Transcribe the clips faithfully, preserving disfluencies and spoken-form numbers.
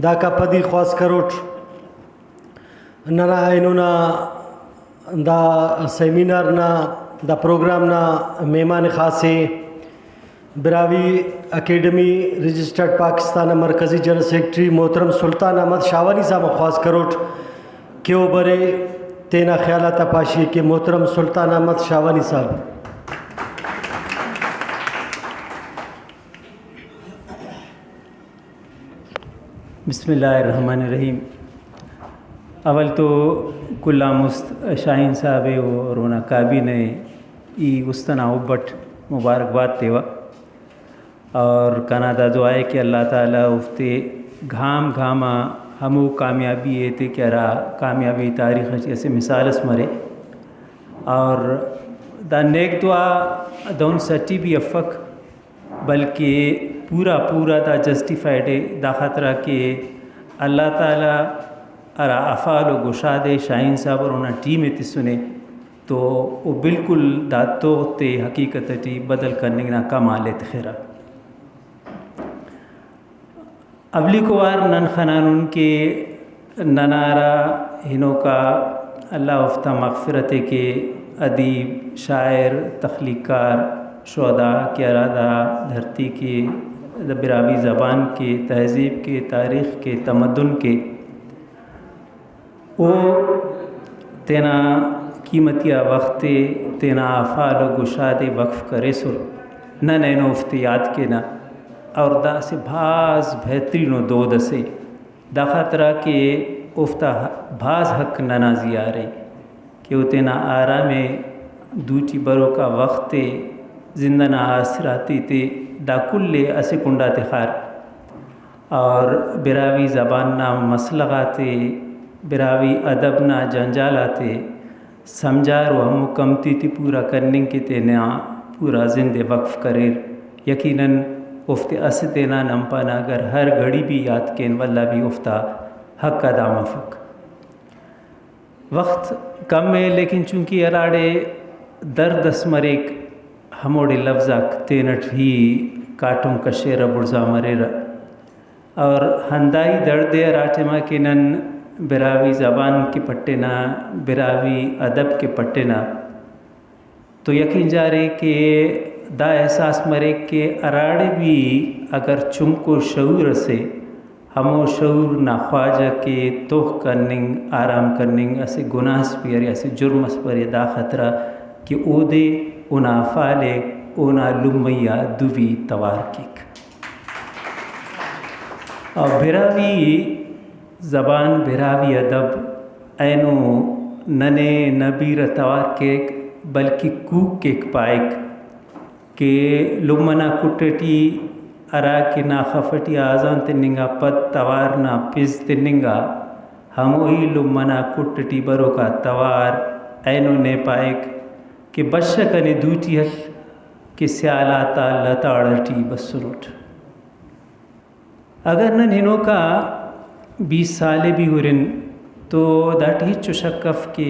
داکا پدی خواست کروٹ ننا اینو نا دا سیمینار نا، دا پروگرام نا مہمان خاص ءِ براہوئی اکیڈمی رجسٹرڈ پاکستان نا مرکزی جنرل سیکرٹری محترم سلطان احمد شاہوانی صاحب آن خواست کروٹ کہ او برے تینا خیال آتا پاشی ءِ کہ محترم سلطان احمد شاہوانی صاحب۔ بسم اللہ الرحمن الرحیم۔ اول تو کل آن مست شاہین صاحب ءِ اور اونا کابینہ ءِ ای است انا حب اٹ مبارکباد تیوہ، اور کنا دا دعا ءِ کہ اللہ تعالیٰ اوفتے گام گام آ ہمو کامیابی ایتے کہ ہرا کامیابی تاریخ اٹی اسہ مثال اس مرے۔ اور دا نیک دعا دہن سٹی بھی افک، بلکہ پورا پورا دا جسٹیفائیڈ ءِ، دا خاطرا کہ اللہ تعالیٰ ہرا افعال و گشاد ءِ شاہین صاحب اور اونا ٹیم ءِ تسنے تو او بالکل دا توغ تے حقیقت ٹی بدل کننگ نا کمال ءِ تخرہ۔ اولیکو وار نن خنانن کہ ننا ہرا ہنوکا، اللہ اوفتا مغفرت ءِ کے، ادیب، شاعر، تخلیق کار، شہدا کہ ہرا دا دھرتی کے، دا براہوئی زبان کے، تہذیب کے، تاریخ کے، تمدن کے، او تینا قیمتی آ وخت ءِ، تینا افعال و گشاد ءِ وقف کریسر نن اینو اوفتے یات کینہ، اور دا اسہ بھاز بہترین و دود اسے۔ دا خاطرا کہ اوفتا بھاز حق ننا زی آ ارے کہ او تینا آرام ءِ، دوٹی بروکا وخت ءِ، زند ئنا آسراتی تے، دا کل ءِ اسہ کنڈا تخار۔ اور براہوئی زبان نا مسئلہ غاتے، براہوئی ادب نا جنجال آتے سمجھار و ہمو کمتی تے پورا کننگ کہ تینا پورا زند ءِ وقف کریر۔ یقیناً اوفتے اسہ تینا نن پانہ اگر ہر گھڑی بھی یات کین ولدا بھی اوفتا حق ادا مفک۔ وخت کم ءِ، لیکن چونکہ ہراڑے درد اس مریک، ہموڑے لوز آک تینٹ ہی کاٹم کشیرہ، بڑزا مریرہ۔ اور ہنداہی دڑد ءِ ہرا ٹائما کہ نن براہوئی زبان کہ پٹنہ، براہوئی ادب کہ پٹنہ، تو یقین جارے کہ دا احساس مریک کہ ہراڑے بھی اگر چنکو شعور اسے، ہمو شعور نا خواجہ کہ توخ کننگ، آرام کننگ اسہ گناہ اس بھی ارے، اسہ جرم اس بھی ارے، دا خطرہ کہ اودے اونا افعال ءِ اونا لمئی آ دوی توار کیک۔ اور براہوئی زبان، براہوئی ادب اینو ننے نہ بیرہ توار کیک، بلکہ کوک کیک پائک کہ لمہ نا کٹ ٹی ہرا کہ نا خف ٹی آ اذان تننگا پد توار نا پز تننگا، ہموہی لمہ نا کٹ ٹی بروکا توار اینو نے پائک کہ بشہ کنے دوٹی ہل کہ سیال آتا لتاڑ ٹی بسنٹ۔ اگر نن ہنوکا بیست سال ءِ بھی ہرن تو داٹی ہچو شک اف کہ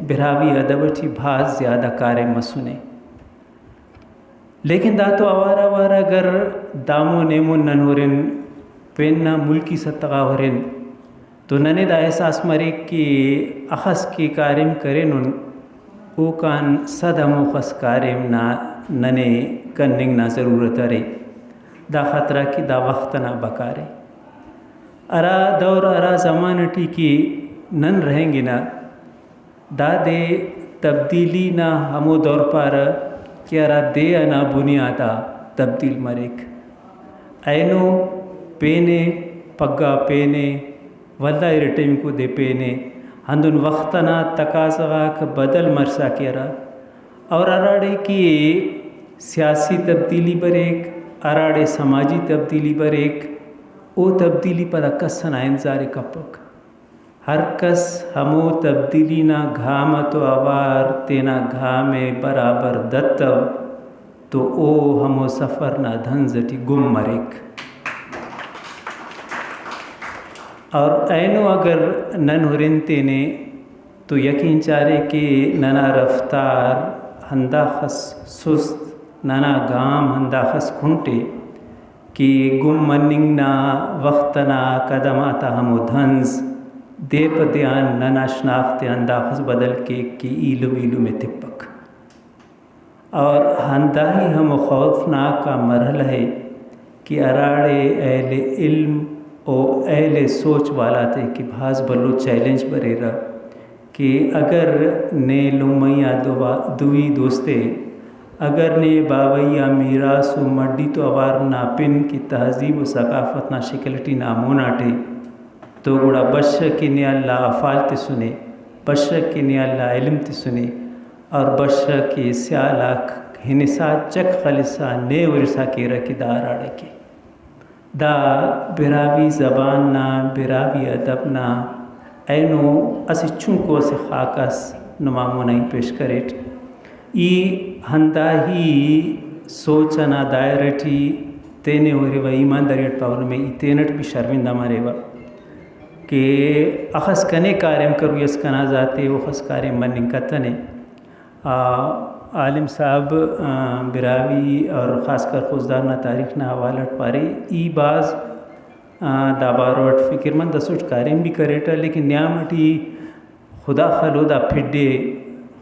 براہوئی ادب ٹی بھاز زیادہ کاریم مسنے۔ لیکن دا تو اوار اوار اگر دامون ایمون نن ہرن، پین نا ملکی سطح غا ہرن، تو ننے دا احساس مریک کہ اخس کہ کاریم کرینن، اوکان صد ہموخس کاریم نا ننے کننگ نا ضرورت ارے۔ دا خاطرا کہ دا وخت ئنا بکارے۔ ہرا دور، ہرا زمانہ ٹی کہ نن رہینگنہ، دادے تبدیلی نا ہمو دور پارہ کہ ہرا دے ئنا بنیاد آ تبدیل مریک۔ اینو پین ءِ، پگہ پین ءِ، ولدا ارٹمیکو دے پین ءِ۔ ہندن وخت ئنا تقاضہ غاک بدل مرسا کیرہ، اور ہراڑے کہ سیاسی تبدیلی بریک، ہراڑے سماجی تبدیلی بریک، او تبدیلی پدا کس ئنا انتظار ءِ کپک۔ ہر کس ہمو تبدیلی نا گام اتو اوار تینا گام ءِ برابر دتو تو او ہمو سفر نا دھنز ٹی گم مریک۔ اور اینو اگر نن ہرن تینے تو یقین چارے کہ ننا رفتار ہنداخس سست، ننا گام ہنداخس کنٹے کہ گم مننگ نا وخت ئنا قدم آتا ہمو دھنز دے پہ دے آن ننا شناخت ءِ ہنداخس بدل کیک کہ ایلم ایلم ءِ تپک۔ اور ہندا ہی ہمو خوفناک آ مرحلہ ءِ کہ ہراڑے اہل علم و اہل سوچ والا تے کہ بھاز بھلو چیلنج بریرہ کہ اگر نے لمئی آ دوا-، دوی دوست ءِ، اگر نے باوئی آ میراث و مڈی تو اوار نا پن کہ تہذیب و ثقافت نا شکل ٹی نا مون آٹے، تو گڑا بشہ کہ نے اللہ افعال تسنے، بشہ کہ نے اللہ علم تسنے، اور بشہ کہ سیال آک ہنسا چک خلسا نے ہرسا کیرہ کہ دا ہراڑے کے۔ دا براہوئی زبان نا، براہوئی ادب نا اینو اسہ چنکو اسہ خاکہ اس نما مون آ ای پیش کریٹ۔ ای ہندا ہی سوچ ئنا دائرہ ٹی تینے ہُرِوہ، ایمانداری اٹ پاؤ نمے، ای تینٹ بھی شرمندہ مریوہ کہ اخس کنے کاریم کروئی اس کنا ذاتے، اوخس کاریم مننگ کتنے۔ آ، عالم صاحب، آ، براہوئی اور خاص کر خضدار نا تاریخ نا حوالہ اٹ پارے، ای بھاز، آ، دا بارو اٹ فکر مند اسٹ، کاریم بھی کریٹہ، لیکن نیام اٹی خدا خلو دا پھڈ ءِ،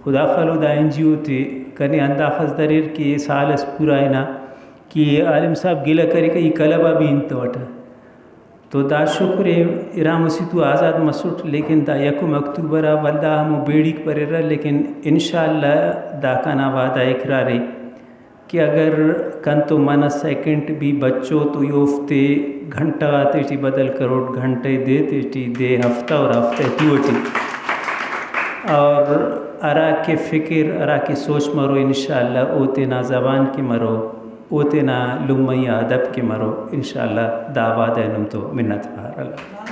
خدا خلو دا این جی او تے کنے ہنداخس دریر کہ سال اس پورا ہنا کہ عالم صاحب گلہ کریکہ، ای کلب آ بھی ہنتوٹہ۔ تو دا شکر ءِ، ارا مسیتو آزاد مسٹ، لیکن دا یکم اکتوبر آ ولدا ہمو بیڑیک بریرہ، لیکن انشاءاللہ دا کنا وعدہ اقرار ءِ کہ اگر کنتو منہ سیکنڈ بھی بچو تو ای اوفتے گھنٹہ غاتے ٹی بدل کروٹ، گھنٹہ دے تیٹی، دے ہفتہ اور ہفتہ تُو ٹی۔ اور ہرا کہ فکر، ہرا کہ سوچ مرو، انشاءاللہ او تینا زبان کہ مرو، او تینا لمئی آ ادب کہ مرو، انشاءاللہ دا وعدہ ءِ نم تو منت وار۔ اللہ۔